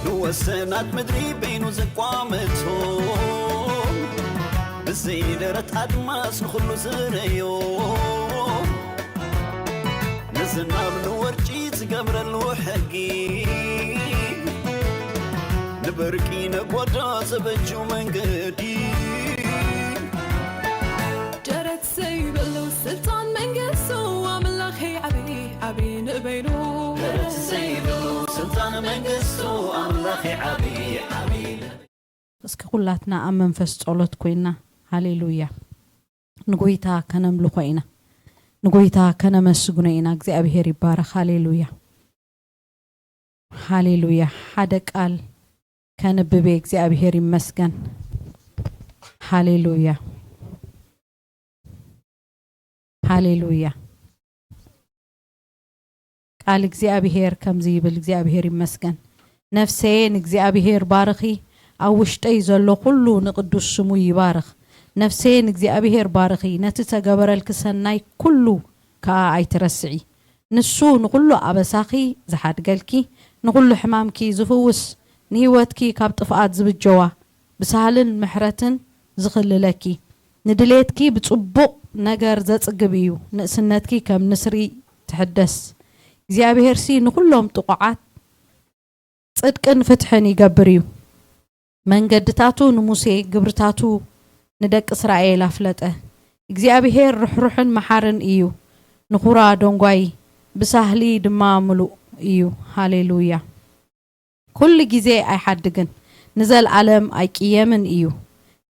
ንወሰናት ምድሪ በይኑ ዘቋመቶ፣ ብዘይ ደረት ኣድማስ ንኹሉ ዝረዮ፣ ንዝናብ ንወርጪ ዝገብረሉ ሕጊ፣ ንበርቂ ነጎዳ ዘበጁ መንገዲ። ደረት ዘይብሉ ስልጣን መንግስቱ ኣምላኸይ ዓብዪ ዓብዪ ንበይኑ። ደረት ዘይብሉ ስልጣን መንግስቱ ኣምላኸይ ዓብዪ ዓብዪ ንበይኑ። እስኪ ኩላትና ኣብ መንፈስ ጸሎት ኮይና፣ ሃሌሉያ፣ ንጎይታ ከነምልኾ ኢና፣ ንጎይታ ከነመስግኖ ኢና። እግዚኣብሔር ይባረኽ። ሃሌሉያ፣ ሃሌሉያ። ሓደ ቃል ከንብቤ። እግዚኣብሔር ይመስገን። ሃሌሉያ፣ ሃሌሉያ። ቃል እግዚኣብሔር ከምዚ ይብል። እግዚኣብሔር ይመስገን። ነፍሰየ ንእግዚኣብሔር ባርኺ፣ ኣብ ውሽጠይ ዘሎ ኩሉ ንቅዱስ ስሙ ይባርኽ። ነፍሰየ ንእግዚኣብሔር ባርኺ፣ ነቲ ተገበረልኪ ሰናይ ኩሉ ከኣ ኣይትረስዒ። ንሱ ንኹሉ ኣበሳኺ ዝሓድገልኪ፣ ንኹሉ ሕማምኪ ዝፍውስ፣ ንህይወትኪ ካብ ጥፍኣት ዝብጀዋ፣ ብሳህልን ምሕረትን ዝኽልለኪ፣ ንድሌትኪ ብጽቡቕ ነገር ዘጽግብ እዩ። ንእስነትኪ ከም ንስሪ ትሕደስ። እግዚኣብሄርሲ ንኹሎም ጥቑዓት ጽድቅን ፍትሕን ይገብር እዩ። መንገድታቱ ንሙሴ፣ ግብርታቱ ንደቂ እስራኤል ኣፍለጠ። እግዚኣብሄር ርሕሩሕን መሓርን እዩ፣ ንኹራ ደንጓዪ፣ ብሳህሊ ድማ ምሉእ እዩ። ሃሌሉያ። ኩሉ ግዜ ኣይሓድግን፣ ንዘልኣለም ኣይቅየምን እዩ።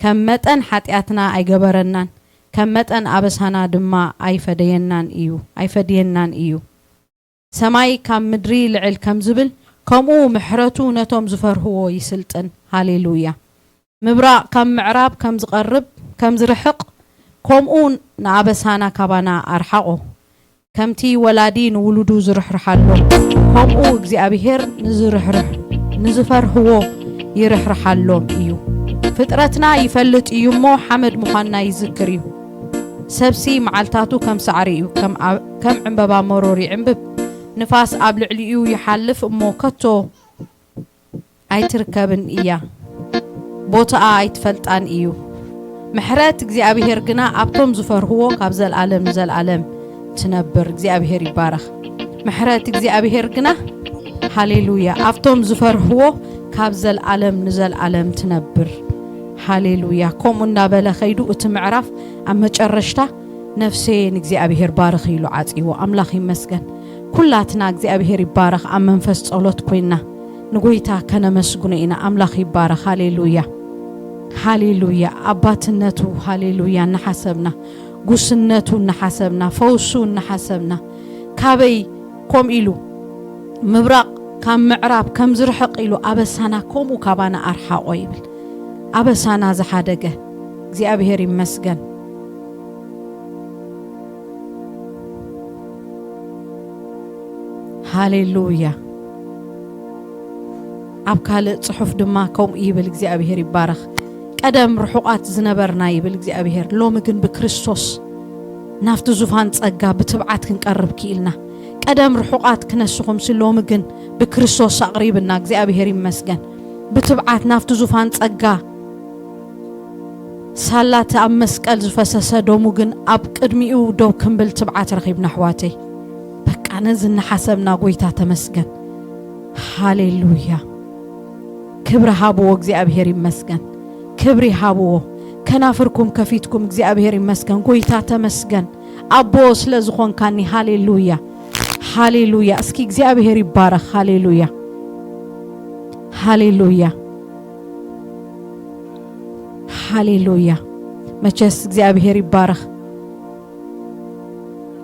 ከም መጠን ሓጢኣትና ኣይገበረናን፣ ከም መጠን ኣበሳና ድማ ኣይፈደየናን እዩ፣ ኣይፈድየናን እዩ። ሰማይ ካብ ምድሪ ልዕል ከም ዝብል፣ ከምኡ ምሕረቱ ነቶም ዝፈርህዎ ይስልጥን። ሃሌሉያ። ምብራቕ ካብ ምዕራብ ከም ዝቐርብ፣ ከም ዝርሕቕ፣ ከምኡ ንኣበሳና ካባና ኣርሓቖ። ከምቲ ወላዲ ንውሉዱ ዝርሕርሓሎም፣ ከምኡ እግዚኣብሄር ንዝርሕርሕ-፣ ንዝፈርህዎ ይርሕርሓሎም እዩ። ፍጥረትና ይፈልጥ እዩ እሞ፣ ሓመድ ምዃንና ይዝክር እዩ። ሰብሲ መዓልታቱ ከም ሳዕሪ እዩ፣ ከም ኣ-፣ ከም ዕምበባ መሮር ይዕምብብ። ንፋስ ኣብ ልዕሊኡ ይሓልፍ እሞ፣ ከቶ ኣይትርከብን እያ፣ ቦታኣ ኣይትፈልጣን እዩ። ምሕረት እግዚኣብሄር ግና ኣብቶም ዝፈርህዎ ካብ ዘልኣለም ንዘልኣለም ትነብር። እግዚኣብሄር ይባረኽ። ምሕረት እግዚኣብሄር ግና፣ ሃሌሉያ፣ ኣብቶም ዝፈርህዎ ካብ ዘልኣለም ንዘልኣለም ትነብር። ሃሌሉያ። ከምኡ እናበለ ኸይዱ፣ እቲ ምዕራፍ ኣብ መጨረሽታ፣ "ነፍሰየ ንእግዚኣብሄር ባርኽ" ኢሉ ዓጽይዎ። ኣምላኽ ይመስገን። ኩላትና እግዚኣብሄር ይባረኽ ኣብ መንፈስ ጸሎት ኮይና ንጎይታ ከነመስግኖ ኢና። ኣምላኽ ይባረኽ። ሃሌሉያ፣ ሃሌሉያ። ኣባትነቱ፣ ሃሌሉያ፣ እናሓሰብና፣ ጉስነቱ እናሓሰብና፣ ፈውሱ እናሓሰብና፣ ካበይ፣ ከምኡ ኢሉ፣ ምብራቕ ካብ ምዕራብ ከም ዝርሕቕ ኢሉ ኣበሳና ከምኡ ካባና ኣርሓቖ ይብል። ኣበሳና ዝሓደገ እግዚኣብሄር ይመስገን። ሃሌሉያ። ኣብ ካልእ ጽሑፍ ድማ ከምኡ ይብል፣ እግዚኣብሄር ይባረኽ። "ቀደም ርሑቓት ዝነበርና" ይብል እግዚኣብሄር፣ "ሎሚ ግን ብክርስቶስ ናብቲ ዙፋን ጸጋ ብትብዓት ክንቀርብ ክኢልና። ቀደም ርሑቓት ክነስኹምሲ፣ ሎሚ ግን ብክርስቶስ ኣቕሪብና፣ እግዚኣብሄር ይመስገን። ብትብዓት ናብቲ ዙፋን ጸጋ፣ ሳላ እቲ ኣብ መስቀል ዝፈሰሰ ደሙ ግን ኣብ ቅድሚኡ ደው ክንብል ትብዓት ረኺብና ኣሕዋተይ። በቃ ነዚ እናሓሰብና ጎይታ ተመስገን። ሃሌሉያ። ክብሪ ሃብዎ፣ እግዚኣብሄር ይመስገን። ክብሪ ሃብዎ። ከናፍርኩም ከፊትኩም እግዚኣብሄር ይመስገን። ጎይታ ተመስገን። ኣቦ ስለ ዝኾንካኒ፣ ሃሌሉያ። ሃሌሉያ። እስኪ እግዚኣብሄር ይባረኽ። ሃሌሉያ። ሃሌሉያ። ሃሌሉያ። መቸስ እግዚኣብሄር ይባረኽ።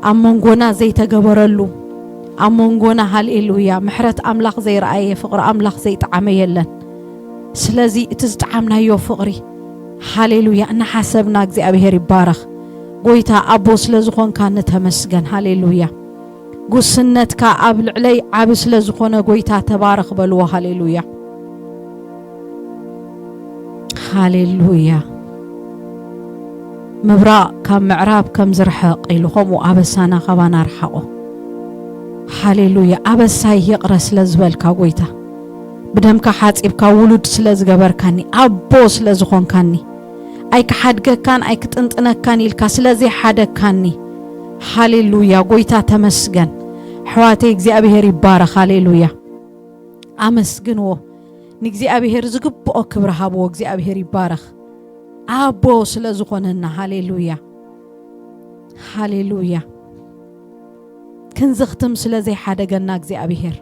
ኣብ መንጎና ዘይተገበረሉ፣ ኣብ መንጎና፣ ሃሌሉያ፣ ምሕረት ኣምላኽ ዘይረኣየ፣ ፍቕሪ ኣምላኽ ዘይጠዓመ የለን። ስለዚ እቲ ዝጠዓምናዮ ፍቕሪ፣ ሃሌሉያ፣ እናሓሰብና እግዚኣብሄር ይባረኽ። ጎይታ ኣቦ ስለ ዝኾንካ ንተመስገን። ሃሌሉያ። ጉስነትካ ኣብ ልዕለይ ዓቢ ስለ ዝኾነ ጎይታ ተባረኽ በልዎ። ሃሌሉያ። ሃሌሉያ። ምብራቕ ካብ ምዕራብ ከም ዝርሕቕ ኢሉ፣ ከምኡ ኣበሳና ካባና ኣርሓቖ። ሃሌሉያ። ኣበሳይ ይቕረ ስለ ዝበልካ ጎይታ፣ ብደምካ ሓጺብካ ውሉድ ስለ ዝገበርካኒ፣ ኣቦ ስለ ዝኾንካኒ፣ ኣይክሓድገካን ኣይክጥንጥነካን ኢልካ ስለ ዘይሓደግካኒ፣ ሃሌሉያ፣ ጎይታ ተመስገን። ኣሕዋተይ እግዚኣብሔር ይባረኽ። ሃሌሉያ። ኣመስግንዎ። ንእግዚኣብሔር ዝግብኦ ክብሪ ሃብዎ። እግዚኣብሔር ይባረኽ። ኣቦ ስለ ዝኾነና። ሃሌሉያ። ሃሌሉያ። ክንዝኽትም ስለ ዘይሓደገና እግዚኣብሔር፣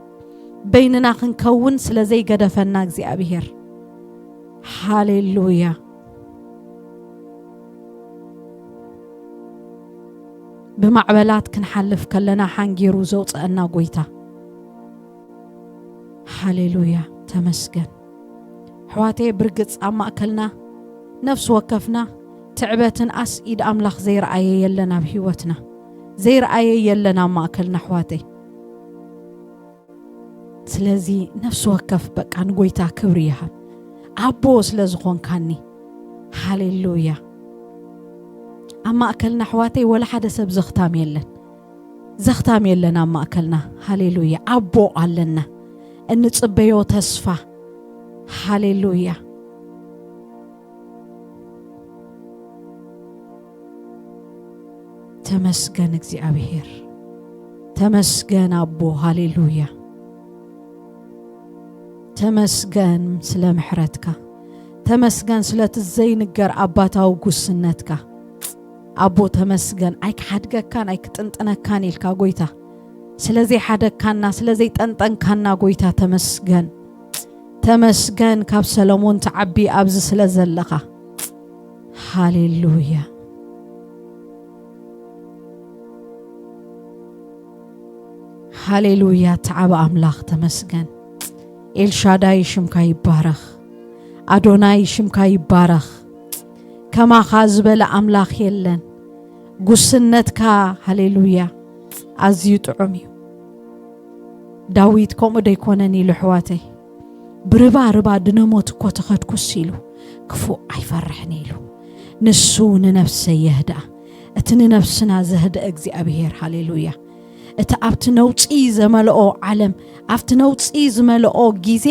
በይንና ክንከውን ስለ ዘይገደፈና እግዚኣብሔር። ሃሌሉያ። ብማዕበላት ክንሓልፍ ከለና ሓንጊሩ ዘውፅአና ጎይታ። ሃሌሉያ። ተመስገን። ኣሕዋተይ፣ ብርግጽ ኣብ ማእከልና ነፍሲ ወከፍና ትዕበትን ኣስ ኢድ ኣምላኽ ዘይረኣየ የለን ኣብ ህይወትና። ዘይረኣየ የለን ኣብ ማእከልና ኣሕዋተይ። ስለዚ ነፍሲ ወከፍ በቃ ንጎይታ ክብሪ ይሃብ። ኣቦ ስለ ዝኾንካኒ። ሃሌሉያ። ኣብ ማእከልና ኣሕዋተይ ወላ ሓደ ሰብ ዘኽታም የለን። ዘኽታም የለን ኣብ ማእከልና። ሃሌሉያ። ኣቦ ኣለና። እንጽበዮ ተስፋ። ሃሌሉያ። ተመስገን እግዚኣብሔር። ተመስገን ኣቦ። ሃሌሉያ። ተመስገን ስለ ምሕረትካ። ተመስገን ስለቲ ዘይንገር ኣባታዊ ጉስነትካ። ኣቦ ተመስገን። ኣይክሓድገካን ኣይክጥንጥነካን ኢልካ ጎይታ። ስለ ዘይሓደግካና፣ ስለ ዘይጠንጠንካና ጎይታ ተመስገን። ተመስገን ካብ ሰለሞን ትዓቢ ኣብዚ ስለ ዘለኻ። ሃሌሉያ። ሃሌሉያ። ተዓበ ኣምላኽ ተመስገን። ኤልሻዳይ ሽምካ ይባረኽ። ኣዶናይ ሽምካ ይባረኽ። ከማኻ ዝበለ ኣምላኽ የለን። ጉስነትካ፣ ሃሌሉያ፣ ኣዝዩ ጥዑም እዩ። ዳዊት ከምኡ ደይኮነን ኢሉ፣ ኣሕዋተይ፣ ብርባ ርባ ድነሞት እኮ ተኸድኩስ ኢሉ፣ ክፉእ ኣይፈርሕን ኢሉ። ንሱ ንነፍሰይ የህድኣ። እቲ ንነፍስና ዘህድአ እግዚኣብሔር፣ ሃሌሉያ። እቲ ኣብቲ ነውጺ ዘመልኦ ዓለም፣ ኣብቲ ነውጺ ዝመልኦ ግዜ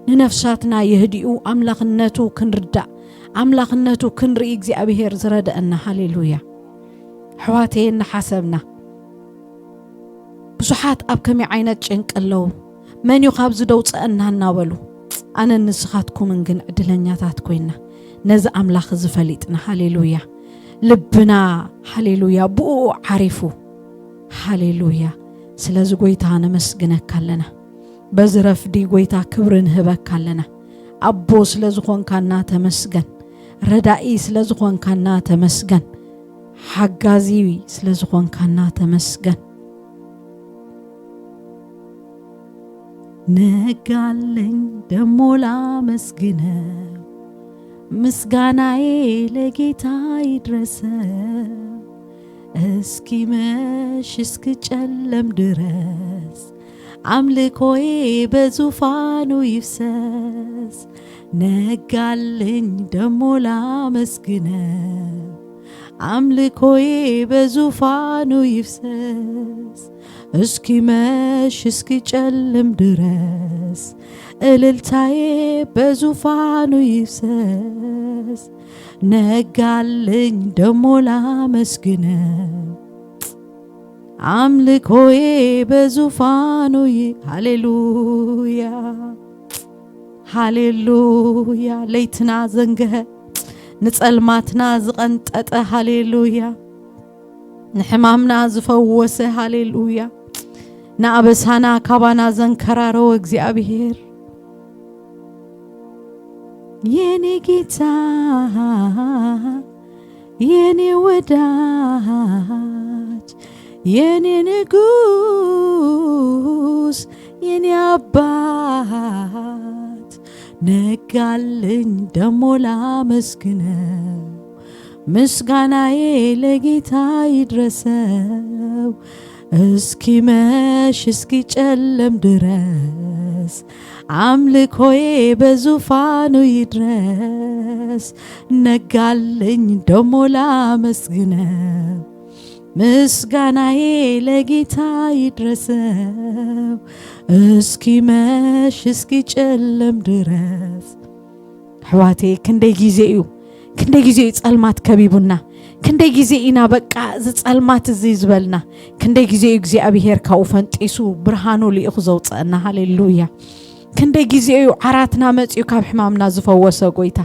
ንነፍሳትና የህድኡ፣ ኣምላኽነቱ ክንርዳእ፣ ኣምላኽነቱ ክንርኢ እግዚኣብሔር ዝረድአና። ሃሌሉያ። ኣሕዋተይ፣ እናሓሰብና፣ ብዙሓት ኣብ ከመይ ዓይነት ጭንቂ ኣለዉ፣ መን እዩ ካብዚ ደውፅአና እናበሉ፣ ኣነን ንስኻትኩምን ግን ዕድለኛታት ኮይና ነዚ ኣምላኽ እዚ ፈሊጥና። ሃሌሉያ። ልብና፣ ሃሌሉያ፣ ብኡ ዓሪፉ። ሃሌሉያ። ስለዚ ጎይታ ነመስግነካ ኣለና። በዚ ረፍዲ ጎይታ ክብሪ ንህበካ ኣለና። ኣቦ ስለ ዝኾንካና ተመስገን። ረዳኢ ስለ ዝኾንካና ተመስገን። ሓጋዚ ስለ ዝኾንካና ተመስገን። ነጋለኝ ደሞ ላመስግነው፣ ምስጋናዬ ለጌታ ይድረሰው። እስኪመሽ እስኪጨለም ድረስ አምልኮዬ በዙፋኑ ይፍሰስ። ነጋለኝ ደሞ ላመስግነው፣ አምልኮዬ በዙፋኑ ይፍሰስ። እስኪመሽ እስኪጨልም ድረስ እልልታዬ በዙፋኑ ይፍሰስ። ነጋለኝ ደሞ ላመስግነው፣ አምልኮዬ በዙፋኑ ይ-፣ ሃሌሉያ፣ ሃሌሉያ። ለይትና ዘንገሀ፣ ንጸልማትና ዝቐንጠጠ፣ ሃሌሉያ። ንሕማምና ዝፈወሰ፣ ሃሌሉያ። ንኣበሳና ካባና ዘንከራረወ እግዚኣብሔር፣ የኔ ጌታ፣ የኔ ወዳጅ፣ የኔ ንጉስ፣ የኔ አባት፣ ነጋልኝ ደሞ ላመስግነው። ምስጋናዬ ለጌታ ይድረሰው፣ እስኪመሽ እስኪጨለም ድረስ አምልኮዬ በዙፋኑ ይድረስ። ነጋልኝ ደሞ ላመስግነው፣ ምስጋናዬ ለጌታ ይድረሰው እስኪመሽ እስኪጨልም ድረስ። ኣሕዋቴ፣ ክንደይ ግዜ እዩ፣ ክንደይ ግዜ እዩ ጸልማት ከቢቡና፣ ክንደይ ግዜ ኢና በቃ እዚ ጸልማት እዚ ዝበልና፣ ክንደይ ግዜ እዩ እግዚኣብሄር ካብኡ ፈንጢሱ ብርሃኑ ልኢኹ ዘውፀአና። ሃሌሉያ። ክንደይ ግዜ እዩ ዓራትና መፂኡ ካብ ሕማምና ዝፈወሰ ጎይታ።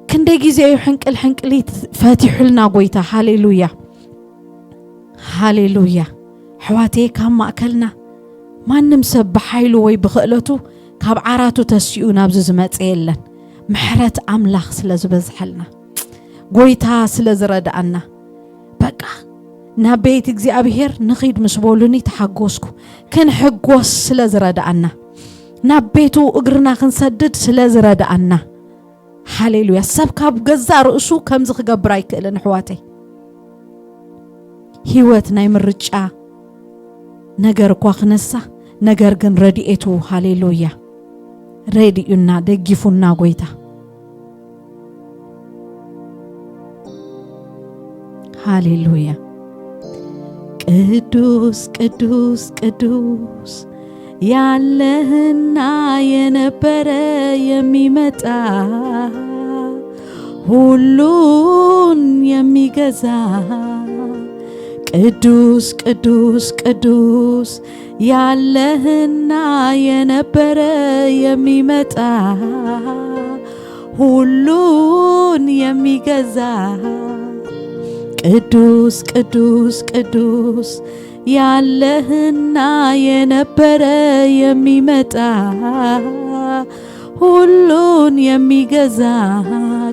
ክንደይ ግዜ እዩ ሕንቅል ሕንቅሊት ፈቲሑልና ጎይታ። ሃሌሉያ፣ ሃሌሉያ። ኣሕዋቴ፣ ካብ ማእከልና ማንም ሰብ ብሓይሉ ወይ ብኽእለቱ ካብ ዓራቱ ተሲኡ ናብዚ ዝመፀ የለን። ምሕረት ኣምላኽ ስለ ዝበዝሐልና፣ ጎይታ ስለ ዝረድኣና፣ በቃ ናብ ቤት እግዚኣብሄር ንኺድ ምስ በሉኒ ተሓጎስኩ። ክንሕጎስ ስለ ዝረድኣና፣ ናብ ቤቱ እግርና ክንሰድድ ስለ ዝረድኣና። ሃሌሉያ። ሰብ ካብ ገዛእ ርእሱ ከምዚ ክገብር ኣይክእልን ኣሕዋተይ። ህይወት ናይ ምርጫ ነገር እኳ ክነሳ፣ ነገር ግን ረድኤቱ፣ ሃሌሉያ፣ ረድዩና፣ ደጊፉና ጎይታ። ሃሌሉያ። ቅዱስ ቅዱስ ቅዱስ ያለህና የነበረ የሚመጣ ሁሉን የሚገዛ ቅዱስ ቅዱስ ቅዱስ ያለህና የነበረ የሚመጣ ሁሉን የሚገዛ ቅዱስ ቅዱስ ቅዱስ ያለህና የነበረ የሚመጣ ሁሉን የሚገዛ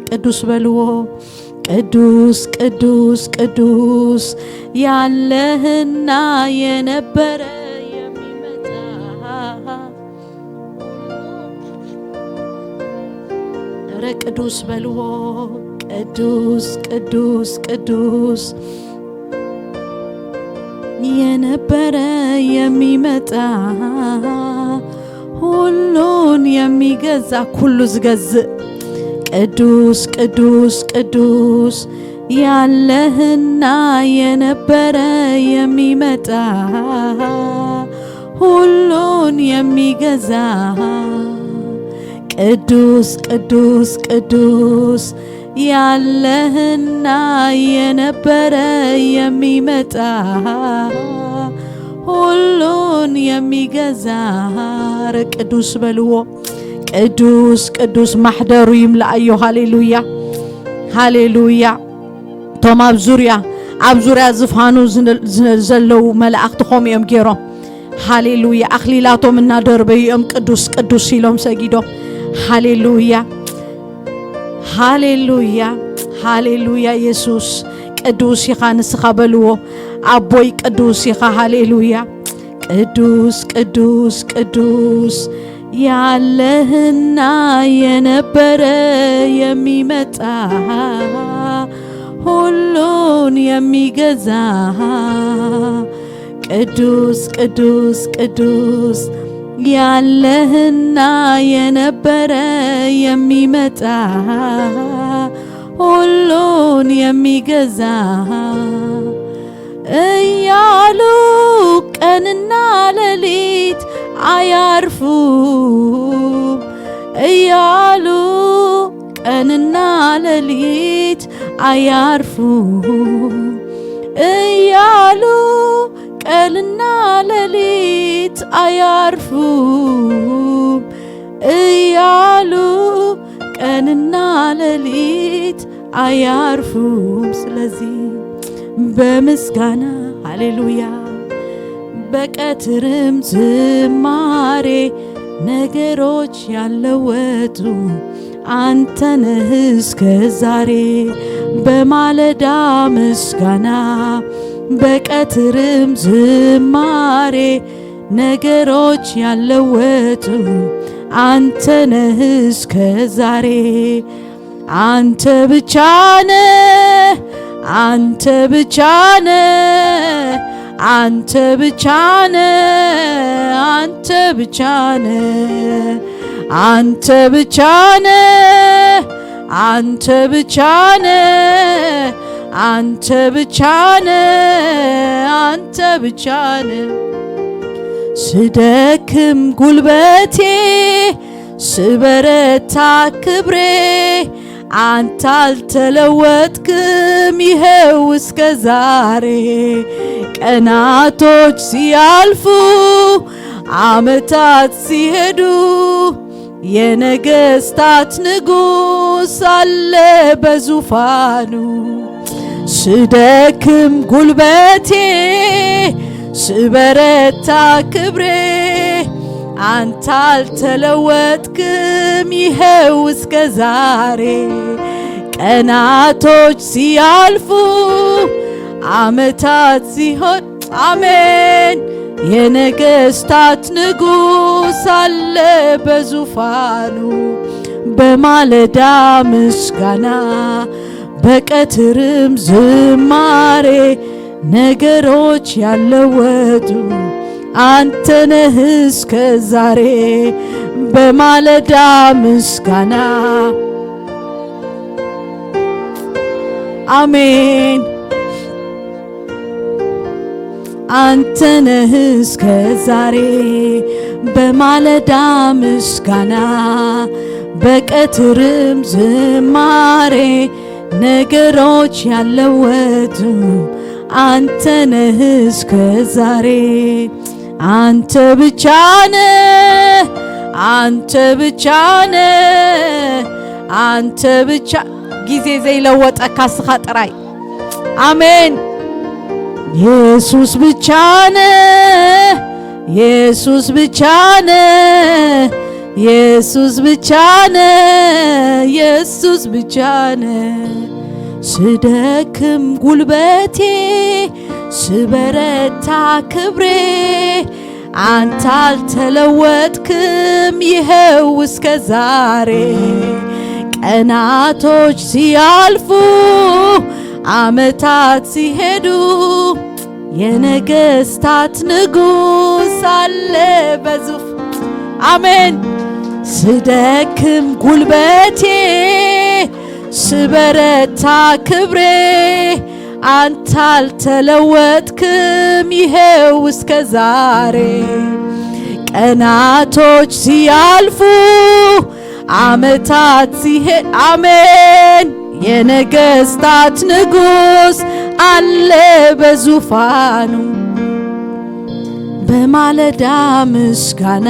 ቅዱስ በልዎ። ቅዱስ ቅዱስ ቅዱስ ያለህና የነበረ የሚመጣ ረ ቅዱስ በልዎ። ቅዱስ ቅዱስ ቅዱስ የነበረ የሚመጣ ሁሉን የሚገዛ ኩሉ ዝገዝእ ቅዱስ ቅዱስ ቅዱስ ያለህና የነበረ የሚመጣ ሁሉን የሚገዛ ቅዱስ ቅዱስ ቅዱስ ያለህና የነበረ የሚመጣ ሁሉን የሚገዛ ረ ቅዱስ በልዎ። ቅዱስ ቅዱስ ማሕደሩ ይምልኣዮ። ሃሌሉያ፣ ሃሌሉያ። እቶም ኣብ ዙርያ ኣብ ዙርያ ዝፋኑ ዝነ- ዝነ- ዘለዉ መላእኽቲ ከምኡ እዮም ገይሮም። ሃሌሉያ። ኣኽሊላቶም እናደርበዩ እዮም ቅዱስ ቅዱስ ኢሎም ሰጊዶም። ሃሌሉያ፣ ሃሌሉያ፣ ሃሌሉያ። የሱስ ቅዱስ ኢኻ ንስኻ በልዎ። ኣቦይ ቅዱስ ኢኻ። ሃሌሉያ። ቅዱስ ቅዱስ ቅዱስ ያለህና የነበረ የሚመጣ ሁሉን የሚገዛ ቅዱስ ቅዱስ ቅዱስ ያለህና የነበረ የሚመጣ ሁሉን የሚገዛ እያሉ ቀንና ሌሊት አያርፉ እያሉ ቀንና ሌሊት አያርፉ እያሉ ቀንና ሌሊት አያርፉ እያሉ ቀንና ሌሊት አያርፉም። ስለዚህ በምስጋና ሃሌሉያ፣ በቀትርም ዝማሬ ነገሮች ያለወጡ አንተ ነህ እስከ ዛሬ። በማለዳ ምስጋና በቀትርም ዝማሬ ነገሮች ያለወጡ አንተ ነህ እስከ ዛሬ። አንተ ብቻ ነህ፣ አንተ ብቻ ነህ፣ አንተ ብቻ ነህ፣ አንተ ብቻ ነህ፣ አንተ ብቻ ነህ፣ አንተ ብቻ ነህ፣ አንተ ብቻ ነህ፣ አንተ ብቻ ነህ። ስደክም ጉልበቴ፣ ስበረታ ክብሬ፣ አንተ አልተለወጥክም ይኸው እስከ ዛሬ። ቀናቶች ሲያልፉ፣ ዓመታት ሲሄዱ፣ የነገስታት ንጉስ አለ በዙፋኑ። ስደክም ጉልበቴ፣ ስበረታ ክብሬ፣ አንተ አልተለወጥክም ይኸው እስከ ዛሬ። ቀናቶች ሲያልፉ፣ ዓመታት ሲሆን፣ አሜን። የነገስታት ንጉስ አለ በዙፋኑ። በማለዳ ምስጋና፣ በቀትርም ዝማሬ፣ ነገሮች ያለወጡ አንተ ነህ እስከ ዛሬ። በማለዳ ምስጋና፣ አሜን። አንተ ነህ እስከ ዛሬ። በማለዳ ምስጋና፣ በቀትርም ዝማሬ፣ ነገሮች ያለወጡ አንተ ነህ እስከ ዛሬ። አንተ ብቻ ነህ፣ አንተ ብቻ ነህ፣ አንተ ብቻ። ጊዜ ዘይለወጠካ እስኻ ጥራይ። አሜን። ኢየሱስ ብቻ ነህ፣ ኢየሱስ ብቻ ነህ፣ ኢየሱስ ብቻ ነህ፣ ኢየሱስ ብቻ ነህ። ስደክም ጉልበቴ፣ ስበረታ ክብሬ፣ አንተ አልተለወጥክም ይኸው እስከ ዛሬ። ቀናቶች ሲያልፉ፣ ዓመታት ሲሄዱ፣ የነገስታት ንጉስ አለ በዙፍ አሜን። ስደክም ጉልበቴ፣ ስበረታ ክብሬ፣ አንተ አልተለወጥክም ይኸው እስከ ዛሬ። ቀናቶች ሲያልፉ፣ ዓመታት ሲሄድ፣ አሜን። የነገስታት ንጉስ አለ በዙፋኑ። በማለዳ ምስጋና፣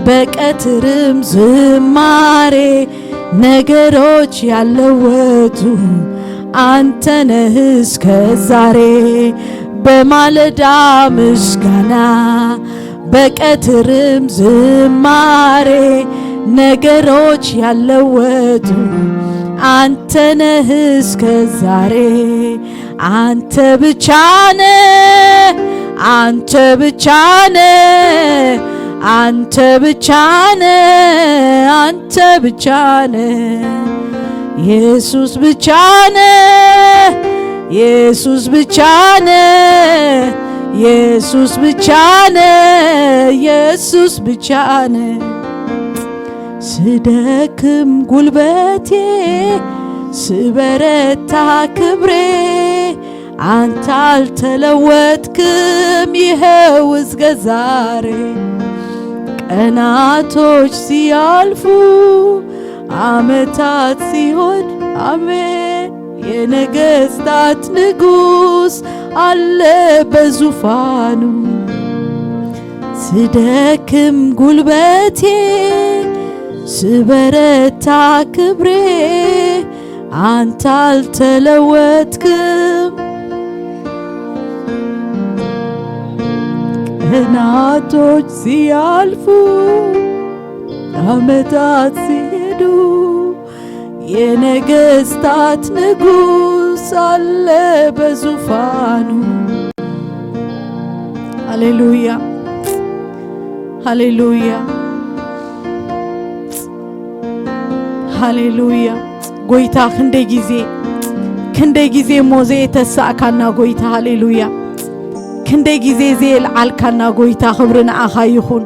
በቀትርም ዝማሬ፣ ነገሮች ያለወጡ አንተ ነህ እስከ ዛሬ። በማለዳ ምስጋና፣ በቀትርም ዝማሬ፣ ነገሮች ያለወጡ አንተ ነህ እስከ ዛሬ። አንተ ብቻ ነህ፣ አንተ ብቻ ነህ፣ አንተ ብቻ ነህ፣ አንተ ብቻ ነህ። ኢየሱስ ብቻ ነህ፣ ኢየሱስ ብቻ ነህ፣ ኢየሱስ ብቻ ነህ፣ ኢየሱስ ብቻ ነህ። ስደክም ጉልበቴ፣ ስበረታ ክብሬ፣ አንተ አልተለወጥክም ይኸው እስከ ዛሬ። ቀናቶች ሲያልፉ፣ ዓመታት ሲሆን፣ አሜን፣ የነገስታት ንጉስ አለ በዙፋኑ። ስደክም ጉልበቴ፣ ስበረታ ክብሬ፣ አንተ አልተለወጥክም። ቀናቶች ሲያልፉ፣ ዓመታት ሲሄዱ፣ የነገስታት ንጉስ አለ በዙፋኑ። ሃሌሉያ፣ ሃሌሉያ፣ ሃሌሉያ። ጎይታ፣ ክንደይ ግዜ፣ ክንደይ ግዜ እሞ ዘየተሳእካና ጎይታ፣ ሃሌሉያ። ክንደይ ግዜ ዘየልዓልካና ጎይታ፣ ክብሪ ንዓኻ ይኹን።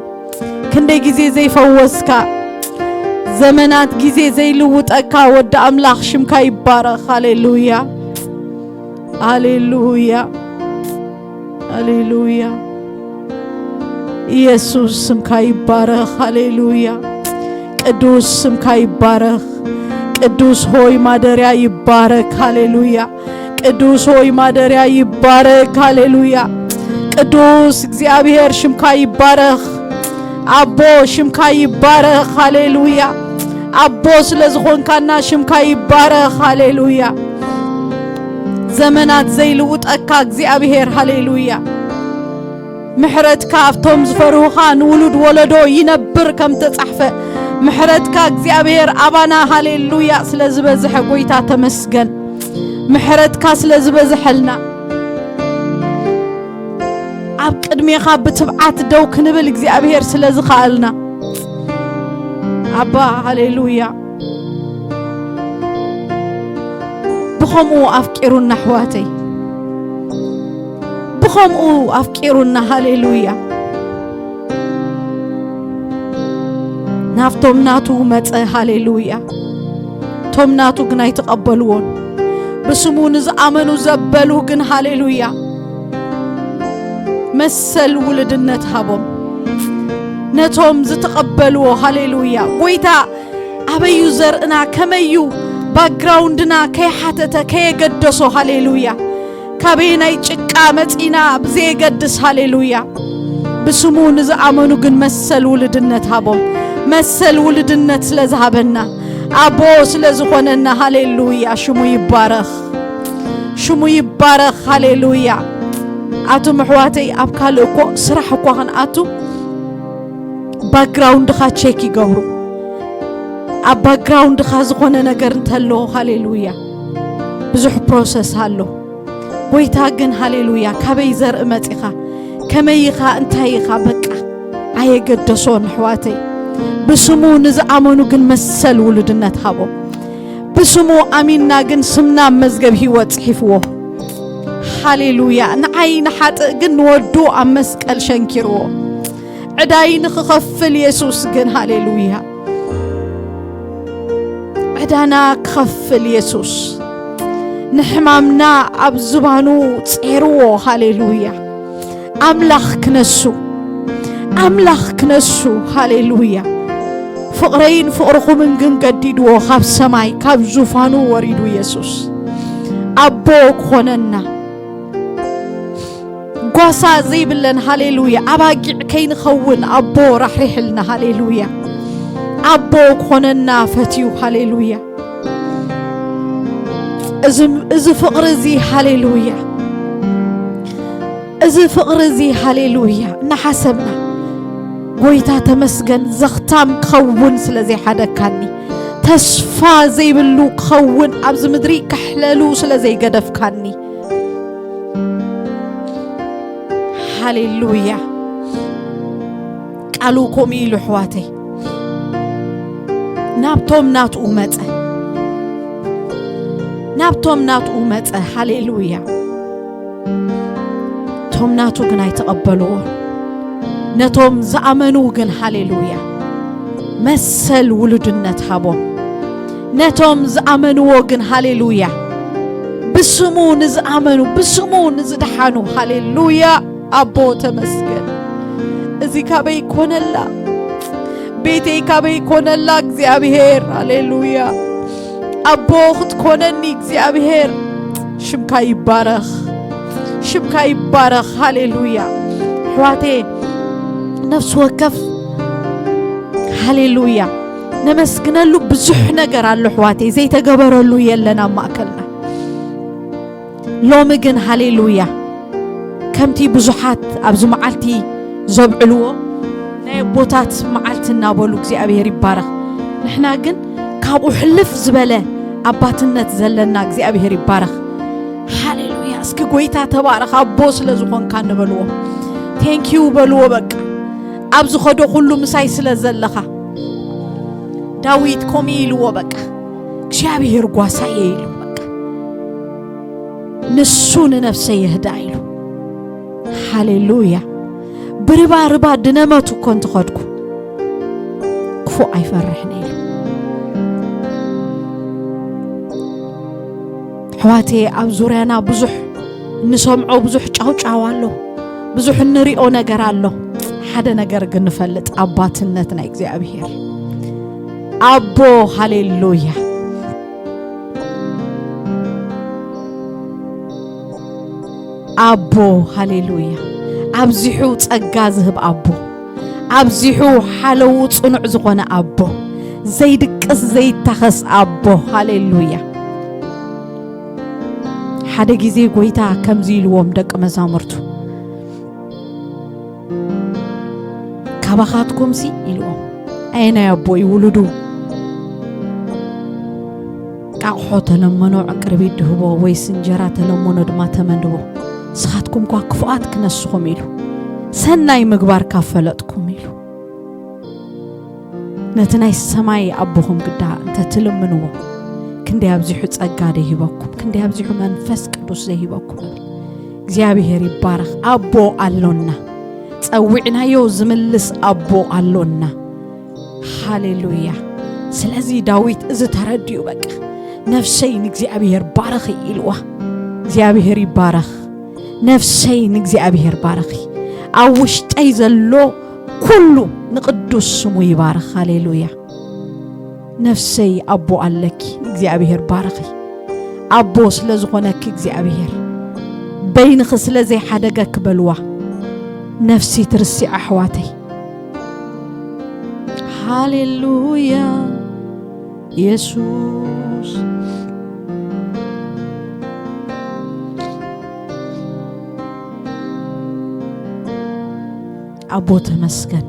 ክንደይ ግዜ ዘይፈወስካ፣ ዘመናት ግዜ ዘይልውጠካ ወዲ ኣምላኽ፣ ሽምካ ይባረኽ። ሃሌሉያ። ሃሌሉያ፣ ሃሌሉያ። ኢየሱስ ስምካ ይባረኽ። ሃሌሉያ። ቅዱስ ስምካ ይባረኽ። ቅዱስ ሆይ ማደርያ ይባረክ። ሃሌሉያ። ቅዱስ ሆይ ማደርያ ይባረክ። ሃሌሉያ። ቅዱስ እግዚኣብሔር ሽምካ ይባረኽ። ኣቦ ሽምካ ይባረኽ። ሃሌሉያ። ኣቦ ስለ ዝኾንካና ሽምካ ይባረኽ። ሃሌሉያ። ዘመናት ዘይልውጠካ እግዚኣብሔር። ሃሌሉያ። ምሕረትካ ኣብቶም ዝፈርሁኻ ንውሉድ ወለዶ ይነብር ከም ተጻሕፈ፣ ምሕረትካ እግዚኣብሔር ኣባና፣ ሃሌሉያ፣ ስለ ዝበዝሐ ጎይታ ተመስገን። ምሕረትካ ስለ ዝበዝሐልና፣ ኣብ ቅድሜኻ ብትብዓት ደው ክንብል እግዚኣብሔር ስለ ዝኸኣልና፣ ኣባ፣ ሃሌሉያ። ብኸምኡ ኣፍቂሩና ኣሕዋተይ፣ ብኸምኡ ኣፍቂሩና። ሃሌሉያ። ናብቶም ናቱ መጸ። ሃሌሉያ። እቶም ናቱ ግን ኣይተቐበልዎን። ብስሙ ንዝኣመኑ ዘበሉ ግን፣ ሃሌሉያ፣ መሰል ውልድነት ሃቦም። ነቶም ዝተቐበልዎ፣ ሃሌሉያ። ጎይታ ኣበዩ ዘርእና፣ ከመዩ ባክግራውንድና ከይሓተተ፣ ከየገደሶ፣ ሃሌሉያ። ካበየናይ ጭቃ መጺና ብዘየገድስ፣ ሃሌሉያ። ብስሙ ንዝኣመኑ ግን መሰል ውልድነት ሃቦም። መሰል ውልድነት ስለ ዝሃበና፣ ኣቦ ስለ ዝኾነና፣ ሃሌሉያ። ሽሙ ይባረኽ፣ ሽሙ ይባረኽ። ሃሌሉያ። ኣቱም ኣሕዋተይ፣ ኣብ ካልእ እኮ ስራሕ እኳ ክንኣቱ ባክግራውንድኻ ቸክ ይገብሩ። ኣብ ባክግራውንድኻ ዝኾነ ነገር እንተሎ፣ ሃሌሉያ፣ ብዙሕ ፕሮሰስ ኣሎ። ጎይታ ግን፣ ሃሌሉያ፣ ካበይ ዘርኢ መጺኻ፣ ከመይ ኢኻ፣ እንታይ ኢኻ፣ በቃ ኣየገደሶን ኣሕዋተይ። ብስሙ ንዝኣመኑ ግን መሰል ውሉድነት ሃቦም። ብስሙ ኣሚንና ግን ስምና ኣብ መዝገብ ህይወት ጽሒፍዎ። ሃሌሉያ። ንዓይ ንሓጥእ ግን ንወዱ ኣብ መስቀል ሸንኪርዎ። ዕዳይ ንኽኸፍል የሱስ ግን፣ ሃሌሉያ፣ ዕዳና ክኸፍል የሱስ ንሕማምና ኣብ ዝባኑ ጼርዎ። ሃሌሉያ። ኣምላኽ ክነሱ፣ ኣምላኽ ክነሱ። ሃሌሉያ። ፍቕረይን ፍቕርኹምን ግን ገዲድዎ፣ ካብ ሰማይ ካብ ዙፋኑ ወሪዱ የሱስ ኣቦ ክኾነና፣ ጓሳ ዘይብለን፣ ሃሌሉያ፣ ኣባጊዕ ከይንኸውን ኣቦ ራሕሪሕልና። ሃሌሉያ። ኣቦ ክኾነና ፈትዩ። ሃሌሉያ። እዚ፣ እዚ ፍቕሪ እዚ፣ ሃሌሉያ፣ እዚ ፍቕሪ እዚ፣ ሃሌሉያ፣ እናሓሰብና፣ ጎይታ ተመስገን፣ ዘኽታም ክኸውን ስለ ዘይሓደካኒ፣ ተስፋ ዘይብሉ ክኸውን ኣብዚ ምድሪ ክሕለሉ ስለ ዘይገደፍካኒ፣ ሃሌሉያ። ቃሉ ከምኡ ኢሉ፣ ኣሕዋተይ፣ ናብቶም ናትኡ መጸ፣ ናብቶም ናትኡ መጸ። ሃሌሉያ። እቶም ናቱ ግን ኣይተቐበልዎን። ነቶም ዝኣመኑ ግን፣ ሃሌሉያ፣ መሰል ውሉድነት ሃቦም። ነቶም ዝኣመንዎ ግን፣ ሃሌሉያ፣ ብስሙ ንዝኣመኑ፣ ብስሙ ንዝደሓኑ፣ ሃሌሉያ፣ ኣቦ ተመስገን። እዚ ካበይ ኮነላ? ቤተይ ካበይ ኮነላ? እግዚኣብሔር፣ ሃሌሉያ፣ ኣቦ ክትኮነኒ እግዚኣብሔር፣ ሽምካ ይባረኽ፣ ሽምካ ይባረኽ። ሃሌሉያ። ኣሕዋቴ፣ ነፍሲ ወከፍ፣ ሃሌሉያ፣ ነመስግነሉ ብዙሕ ነገር ኣሎ ኣሕዋቴ፣ ዘይተገበረሉ የለን ኣብ ማእከልና። ሎሚ ግን፣ ሃሌሉያ፣ ከምቲ ብዙሓት ኣብዚ መዓልቲ ዘብዕልዎ፣ ናይ ኣቦታት መዓልቲ እናበሉ፣ እግዚኣብሔር ይባረኽ። ንሕና ግን ካብኡ ሕልፍ ዝበለ ኣባትነት ዘለና፣ እግዚኣብሔር ይባረኽ። ሃሌሉያ። እስኪ ጎይታ ተባረኽ፣ ኣቦ ስለ ዝኾንካ ንበልዎ። ቴንኪዩ በልዎ። በቃ፣ ኣብ ዝኸዶ ኩሉ ምሳይ ስለ ዘለኻ። ዳዊት ከምኡ ኢልዎ፣ በቃ፣ እግዚኣብሔር ጓሳየ ኢሉ፣ በቃ፣ ንሱ ንነፍሰይ የህድኣ ኢሉ። ሃሌሉያ። ብርባ ርባ ድነመቱ እኮ እንተኸድኩ፣ ክፉእ ኣይፈርሕን ኢሉ። ኣሕዋቴ፣ ኣብ ዙርያና ብዙሕ እንሰምዖ ብዙሕ ጫውጫው ኣሎ፣ ብዙሕ እንሪኦ ነገር ኣሎ። ሓደ ነገር ግን ንፈልጥ፣ ኣባትነት ናይ እግዚኣብሔር። ኣቦ፣ ሃሌሉያ። ኣቦ፣ ሃሌሉያ። ኣብዚሑ ጸጋ ዝህብ ኣቦ፣ ኣብዚሑ ሓለዉ ጽኑዕ ዝኾነ ኣቦ፣ ዘይድቅስ ዘይታኸስ ኣቦ። ሃሌሉያ። ሓደ ግዜ ጎይታ ከምዚ ኢልዎም ደቂ መዛሙርቱ፣ "ካባኻትኩምሲ" ኢልዎም፣ "ኣየናይ ኣቦ እዩ ውሉዱ ቃቕሖ ተለመኖ ዕንቅርቢት ድህቦ፣ ወይስ እንጀራ ተለመኖ ድማ ተመን ድህቦ? ንስኻትኩም እኳ ክፉኣት ክነስኹም" ኢሉ፣ "ሰናይ ምግባር ካብ ፈለጥኩም" ኢሉ። ነቲ ናይ ሰማይ ኣቦኹም ግዳ እንተ ትልምንዎ፣ ክንደይ ኣብዚሑ ጸጋ ዘይሂበኩም፣ ክንደይ ኣብዚሑ መንፈስ ቅዱስ ዘይሂበኩም እብል። እግዚኣብሔር ይባረኽ። ኣቦ ኣሎና፣ ጸዊዕናዮ ዝምልስ ኣቦ ኣሎና። ሃሌሉያ። ስለዚ ዳዊት እዚ ተረዲኡ፣ በቃ፣ "ነፍሰይ ንእግዚኣብሔር ባረኺ" ኢልዋ። እግዚኣብሔር ይባረኽ። "ነፍሰይ ንእግዚኣብሔር ባረኺ፣ ኣብ ውሽጠይ ዘሎ ኩሉ ንቅዱስ ስሙ ይባርኽ።" ሃሌሉያ። ነፍሰይ ኣቦ ኣለኪ፣ ንእግዚኣብሔር ባረኺ። ኣቦ ስለ ዝኾነኪ እግዚኣብሔር፣ በይንኺ ስለ ዘይሓደገኪ በልዋ። ነፍሲ ትርስዕ ኣሕዋተይ። ሃሌሉያ የሱስ። ኣቦ ተመስገን።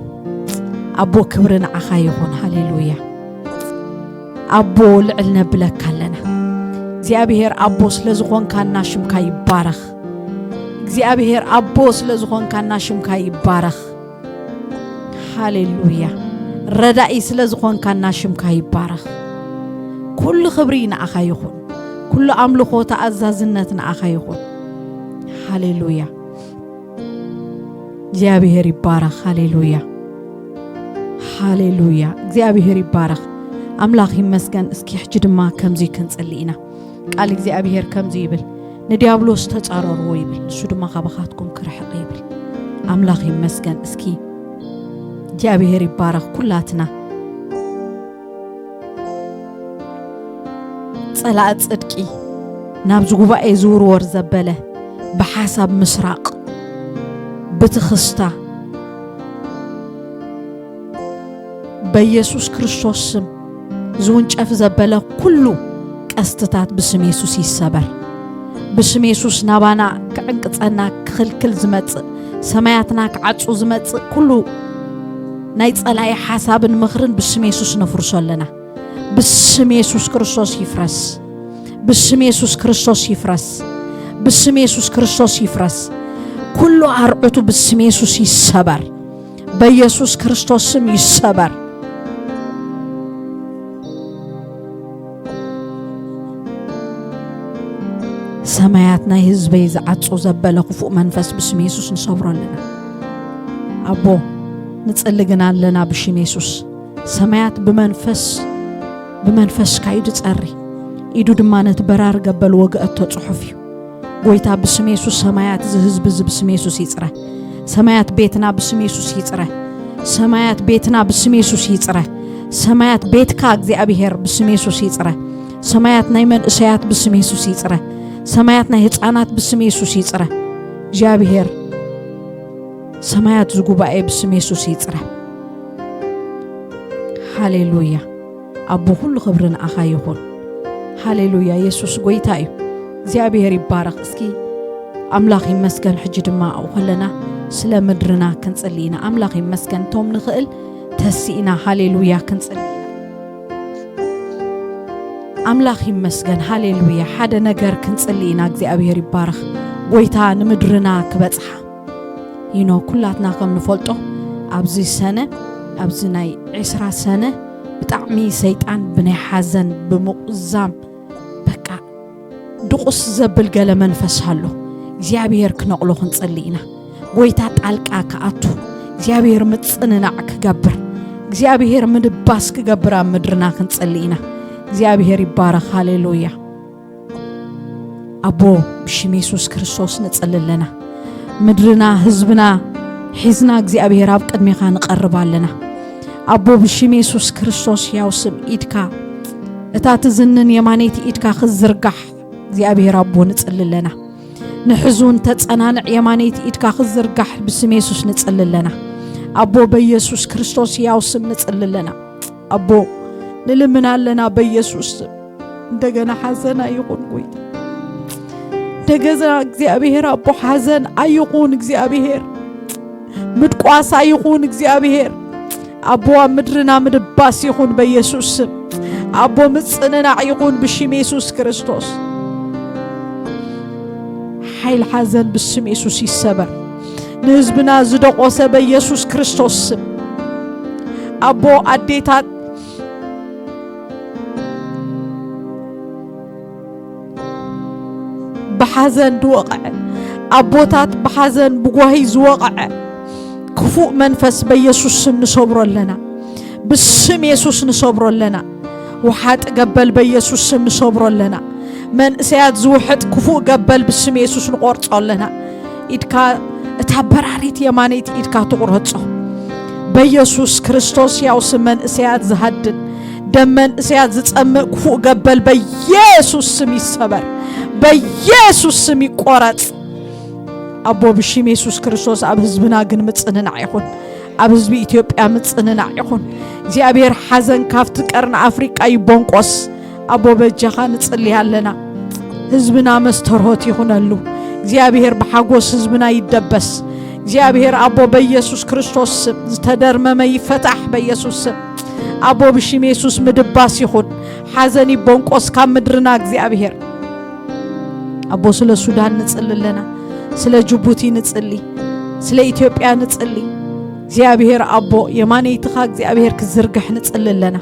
ኣቦ ክብሪ ንዓኻ ይኹን። ሃሌሉያ። ኣቦ ልዕል ነብለካ ኣለና። እግዚኣብሔር ኣቦ ስለ ዝኾንካና ሽምካ ይባረኽ። እግዚኣብሔር ኣቦ ስለ ዝኾንካና ሽምካ ይባረኽ። ሃሌሉያ። ረዳኢ ስለ ዝኾንካና ሽምካ ይባረኽ። ኩሉ ክብሪ ንዓኻ ይኹን። ኩሉ ኣምልኾ ተኣዛዝነት ንዓኻ ይኹን። ሃሌሉያ። እግዚኣብሔር ይባረኽ። ሃሌሉያ። ሃሌሉያ። እግዚኣብሔር ይባረኽ። ኣምላኽ ይመስገን። እስኪ ሕጂ ድማ ከምዚ ክንጽሊ ኢና። ቃል እግዚኣብሔር ከምዚ ይብል፣ "ንዲያብሎስ ተጻረርዎ" ይብል፣ "ንሱ ድማ ካባኻትኩም ክርሕቕ" ይብል። ኣምላኽ ይመስገን። እስኪ እግዚኣብሔር ይባረኽ። ኩላትና ጸላእ ጽድቂ ናብዚ ጉባኤ ዝውርወር ዘበለ ብሓሳብ ምስራቕ፣ ብትኽስታ፣ በኢየሱስ ክርስቶስ ስም ዝውንጨፍ ዘበለ ኩሉ ቀስትታት ብስም የሱስ ይሰበር። ብስም የሱስ ናባና ክዕንቅጸና ክኽልክል ዝመጽእ፣ ሰማያትና ክዓጹ ዝመጽእ ኩሉ ናይ ጸላኢ ሓሳብን ምኽርን ብስም የሱስ ነፍርሶ ኣለና። ብስም የሱስ ክርስቶስ ይፍረስ። ብስም የሱስ ክርስቶስ ይፍረስ። ብስም የሱስ ክርስቶስ ይፍረስ። ኩሉ ኣርዑቱ ብስም የሱስ ይሰበር። በኢየሱስ ክርስቶስ ስም ይሰበር። ሰማያት ናይ ህዝበይ ዝዓጹ ዘበለ ክፉእ መንፈስ ብስም የሱስ ንሰብሮ ኣለና። ኣቦ፣ ንጽሊ ግና ኣለና ብሽም የሱስ። ሰማያት ብመንፈስ፣ ብመንፈስካ እዩ ዝጸሪ። ኢዱ ድማ ነቲ በራሪ ገበል ወግአቶ ጽሑፍ እዩ። ጎይታ ብስም የሱስ ሰማያት እዚ ህዝቢ እዚ ብስም የሱስ ይጽረ። ሰማያት ቤትና ብስም የሱስ ይጽረ። ሰማያት ቤትና ብስም የሱስ ይጽረ። ሰማያት ቤትካ እግዚኣብሔር ብስም የሱስ ይጽረ። ሰማያት ናይ መንእሰያት ብስም የሱስ ይጽረ። ሰማያት ናይ ህፃናት ብስም የሱስ ይጽረ። እግዚኣብሔር ሰማያት ዝጉባኤ ብስም የሱስ ይጽረ። ሃሌሉያ። ኣቦ፣ ኩሉ ክብሪ ንኣኻ ይኹን። ሃሌሉያ። የሱስ ጎይታ እዩ። እግዚኣብሔር ይባረኽ። እስኪ ኣምላኽ ይመስገን። ሕጂ ድማ ኣብኡ ከለና ስለ ምድርና ክንጽሊ ኢና። ኣምላኽ ይመስገን። እቶም ንኽእል ተሲእና ሃሌሉያ ክንጽሊ ኢና። ኣምላኽ ይመስገን። ሃሌሉያ። ሓደ ነገር ክንጽሊ ኢና። እግዚኣብሔር ይባረኽ። ጎይታ ንምድርና ክበጽሓ። ይኖ፣ ኩላትና ከም ንፈልጦ፣ ኣብዚ ሰነ፣ ኣብዚ ናይ ዕስራ ሰነ ብጣዕሚ ሰይጣን ብናይ ሓዘን፣ ብምቑዛም፣ በቃ ድቑስ ዘብል ገለ መንፈስ ኣሎ። እግዚኣብሔር ክነቕሎ ክንጽሊ ኢና። ጎይታ ጣልቃ ክኣቱ፣ እግዚኣብሔር ምጽንናዕ ክገብር፣ እግዚኣብሔር ምድባስ ክገብር ኣብ ምድርና ክንጽሊ ኢና። እግዚኣብሔር ይባረኽ። ሃሌሉያ። ኣቦ፣ ብሽም የሱስ ክርስቶስ ንጽሊ ኣለና። ምድርና ህዝብና ሒዝና እግዚኣብሔር ኣብ ቅድሜኻ ንቐርብ ኣለና። ኣቦ፣ ብሽም የሱስ ክርስቶስ ያው ስም ኢድካ፣ እታ ትዝንን የማነይቲ ኢድካ ክዝርጋሕ እግዚኣብሔር ኣቦ ንጽሊ ኣለና። ንሕዙን ተጸናንዕ የማነይቲ ኢድካ ክዝርጋሕ ብስም የሱስ ንጽሊ ኣለና። ኣቦ፣ በየሱስ ክርስቶስ ያው ስም ንጽሊ ኣለና። ኣቦ፣ ንልምን ኣለና በየሱስ ስም። እንደገና ሓዘን ኣይኹን ጎይታ። እንደገና እግዚኣብሔር ኣቦ፣ ሓዘን ኣይኹን እግዚኣብሔር። ምድቋስ ኣይኹን እግዚኣብሔር። ኣቦ፣ ኣብ ምድርና ምድባስ ይኹን በየሱስ ስም። ኣቦ፣ ምጽንናዕ ይኹን ብሽም የሱስ ክርስቶስ። ሓይል ሓዘን ብስም የሱስ ይሰበር። ንህዝብና ዝደቆሰ በየሱስ ክርስቶስ ስም። ኣቦ፣ ኣዴታት ብሓዘን ዝወቕዐ፣ ኣቦታት ብሓዘን ብጓሂ ዝወቕዐ ክፉእ መንፈስ በየሱስ ስም ንሰብሮ ኣለና። ብስም የሱስ ንሰብሮ ኣለና። ውሓጥ ገበል በየሱስ ስም ንሰብሮ ኣለና። መንእሰያት ዝውሕጥ ክፉእ ገበል ብስም የሱስ ንቆርጾ ኣለና። ኢድካ፣ እታ በራሪት የማነይቲ ኢድካ ትቑረጾ። በየሱስ ክርስቶስ ያው ስም መንእሰያት ዝሃድን፣ ደም መንእሰያት ዝጸምእ ክፉእ ገበል በየሱስ ስም ይሰበር። በየሱስ ስም ይቆረጽ። ኣቦ፣ ብሽም የሱስ ክርስቶስ ኣብ ህዝብና ግን ምጽንናዕ ይኹን። ኣብ ህዝቢ ኢትዮጵያ ምጽንናዕ ይኹን። እግዚኣብሔር ሓዘን ካብቲ ቀርኒ ኣፍሪቃ ይቦንቆስ። ኣቦ፣ በጃኻ ንጽሊ ኣለና። ህዝብና መስተርሆት ይኹነሉ። እግዚኣብሔር ብሓጎስ ህዝብና ይደበስ። እግዚኣብሔር ኣቦ፣ በየሱስ ክርስቶስ ስም ዝተደርመመ ይፈታሕ። በየሱስ ስም ኣቦ፣ ብሽም የሱስ ምድባስ ይኹን። ሓዘን ይቦንቆስ ካብ ምድርና እግዚኣብሔር። ኣቦ፣ ስለ ሱዳን ንጽሊ ኣለና። ስለ ጅቡቲ ንጽሊ። ስለ ኢትዮጵያ ንጽሊ። እግዚኣብሔር ኣቦ፣ የማነይትኻ እግዚኣብሔር ክዝርግሕ ንጽሊ ኣለና።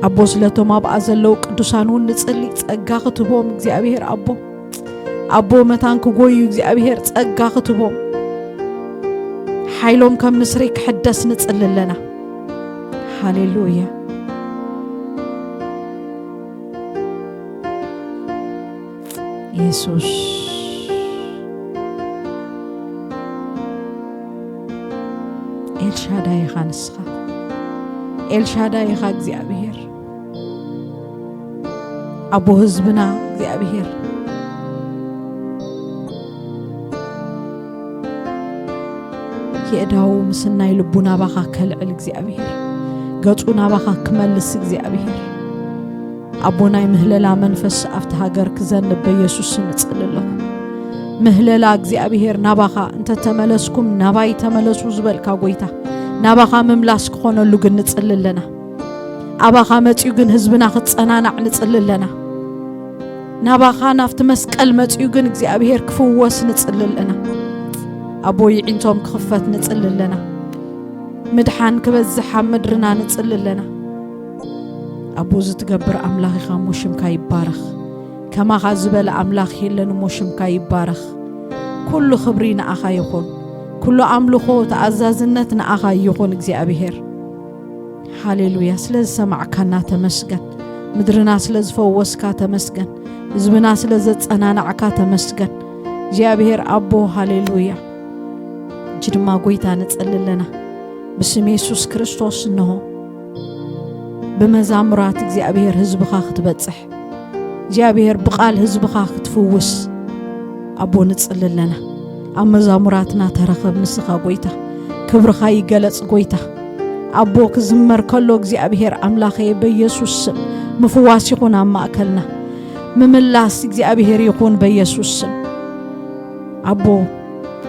ኣቦ፣ ስለቶም ኣብኣ ዘለዉ ቅዱሳን እውን ንጽሊ። ጸጋ ክትህቦም እግዚኣብሔር ኣቦ። ኣቦ፣ መታን ክጎዩ እግዚኣብሔር ጸጋ ክትህቦም። ሓይሎም ከም ንስሪ ክሕደስ ንጽሊ ኣለና። ሃሌሉያ። የሱስ፣ ኤልሻዳይ ኢኻ ንስኻ። ኤልሻዳይ ኢኻ እግዚኣብሔር። ኣቦ ህዝብና እግዚኣብሔር፣ የእዳዉ ምስናይ ልቡ ናባኻ ከልዕል እግዚኣብሔር፣ ገጹ ናባኻ ክመልስ እግዚኣብሔር፣ ኣቦ፣ ናይ ምህለላ መንፈስ ኣብቲ ሃገር ክዘንብ በየሱስ ስም እጽሊ ኣለኹ። ምህለላ እግዚኣብሔር ናባኻ፣ "እንተ ተመለስኩም ናባይ ተመለሱ" ዝበልካ ጎይታ፣ ናባኻ ምምላስ ክኾነሉ ግን ንጽሊ ኣለና። ኣባኻ መጺኡ ግን ህዝብና ክጸናናዕ ንጽሊ ኣለና። ናባኻ ናብቲ መስቀል መጺኡ ግን እግዚኣብሔር ክፍወስ ንጽሊ ኣለና። ኣቦ፣ ይዒንቶም ክኽፈት ንጽሊ ኣለና። ምድሓን ክበዝሕ ኣብ ምድርና ንጽሊ ኣለና። ኣቦ፣ እዚ ትገብር ኣምላኽ ኢኻ እሞ ሽምካ ይባረኽ። ከማኻ ዝበለ ኣምላኽ የለን እሞ ሽምካ ይባረኽ። ኩሉ ክብሪ ንኣኻ ይኹን። ኩሉ ኣምልኾ ተኣዛዝነት ንኣኻ ይኹን እግዚኣብሔር። ሃሌሉያ። ስለ ዝሰማዕካና ተመስገን። ምድርና ስለ ዝፈወስካ ተመስገን። ህዝብና ስለ ዘጸናናዕካ ተመስገን። እግዚኣብሔር ኣቦ፣ ሃሌሉያ። እጂ ድማ ጎይታ ንጸሊ ኣለና። ብስም የሱስ ክርስቶስ እንሆ ብመዛሙራት እግዚኣብሔር ህዝብኻ ክትበጽሕ፣ እግዚኣብሔር ብቓል ህዝብኻ ክትፍውስ ኣቦ ንጽሊ ኣለና። ኣብ መዛሙራትና ተረኸብ ንስኻ ጎይታ። ክብርኻ ይገለጽ ጎይታ። ኣቦ ክዝመር ከሎ እግዚኣብሔር ኣምላኸየ በየሱስ ስም ምፍዋስ ይኹን ኣብ ማእከልና። ምምላስ እግዚኣብሔር ይኹን በየሱስ ስም። ኣቦ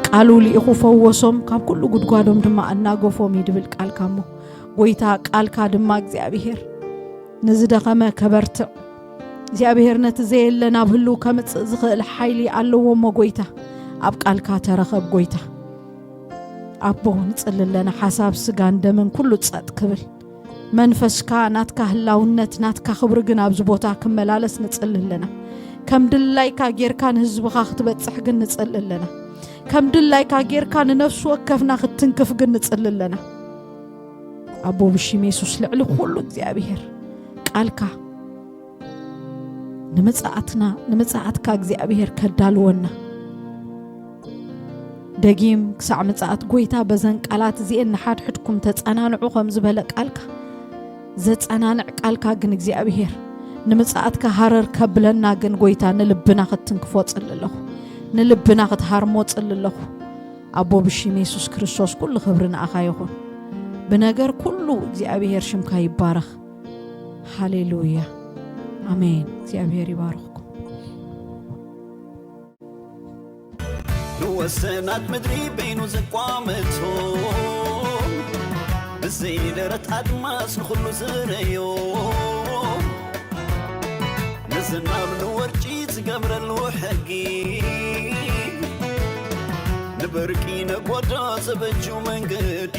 ቃሉ ልኢኹ ፈወሶም፣ ካብ ኩሉ ጉድጓዶም ድማ ኣናገፎም እዩ ድብል ቃልካ እሞ ጎይታ ቃልካ ድማ እግዚኣብሔር ንዝደኸመ ከበርትዕ እግዚኣብሔር ነቲ ዘየለ ናብ ህልው ከምጽእ ዝኽእል ሓይሊ ኣለዎ እሞ ጎይታ ኣብ ቃልካ ተረኸብ ጎይታ። ኣቦ ንጽሊ ኣለና ሓሳብ ስጋን ደምን ኩሉ ጸጥ ክብል መንፈስካ ናትካ ህላውነት ናትካ ክብሪ ግን ኣብዚ ቦታ ክመላለስ ንጽሊ ኣለና። ከም ድላይካ ጌርካ ንህዝብኻ ክትበጽሕ ግን ንጽሊ ኣለና። ከም ድላይካ ጌርካ ንነፍሲ ወከፍና ክትትንክፍ ግን ንጽሊ ኣለና። ኣቦ ብሽም የሱስ ልዕሊ ኩሉ እግዚኣብሔር ቃልካ ንምጽኣትና ንምጽኣትካ እግዚኣብሔር ከዳልወና። ደጊም ክሳዕ ምጽኣት ጎይታ በዘን ቃላት እዚኤን ንሓድሕድኩም ተጸናንዑ ከም ዝበለ ቃልካ፣ ዘጸናንዕ ቃልካ ግን እግዚኣብሔር ንምጽኣትካ ሃረር ከብለና ግን ጎይታ ንልብና ክትትንክፎ ጽሊ ኣለኹ። ንልብና ክትሃርሞ ጽሊ ኣለኹ። ኣቦ ብሽም የሱስ ክርስቶስ ኩሉ ክብሪ ንኣኻ ይኹን። ብነገር ኩሉ እግዚኣብሔር ሽምካ ይባረኽ። ሃሌሉያ ኣሜን። እግዚኣብሔር ይባርኽኩም። ንወሰናት ምድሪ በይኑ ዘቋመቶም ብዘይደረት ኣድማስ ንኹሉ ዝረዮም ንዝናብ ንወርጪ ዝገብረሉ ሕጊ ንበርቂ ነጎዳ ዘበጁ መንገዲ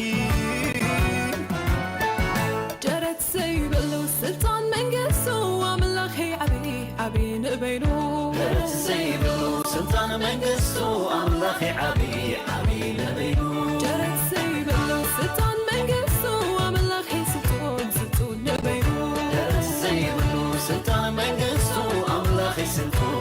ደረት ዘይብሉ ስልጣን መንግስቱ ኣምላኸይ ዓብዪ ዓብዪ ንበይኑ ደረት ዘይብሉ ስልጣን መንግስቱ ኣምላኸይ ዓብዪ ዓብዪ ንበይኑ ደረት ዘይብሉ ስልጣን መንግስቱ ኣምላኸይ ስልጡን ስልጡን ንበይኑ ደረት ዘይብሉ ስልጣን መንግስቱ ኣምላኸይ ስልጡን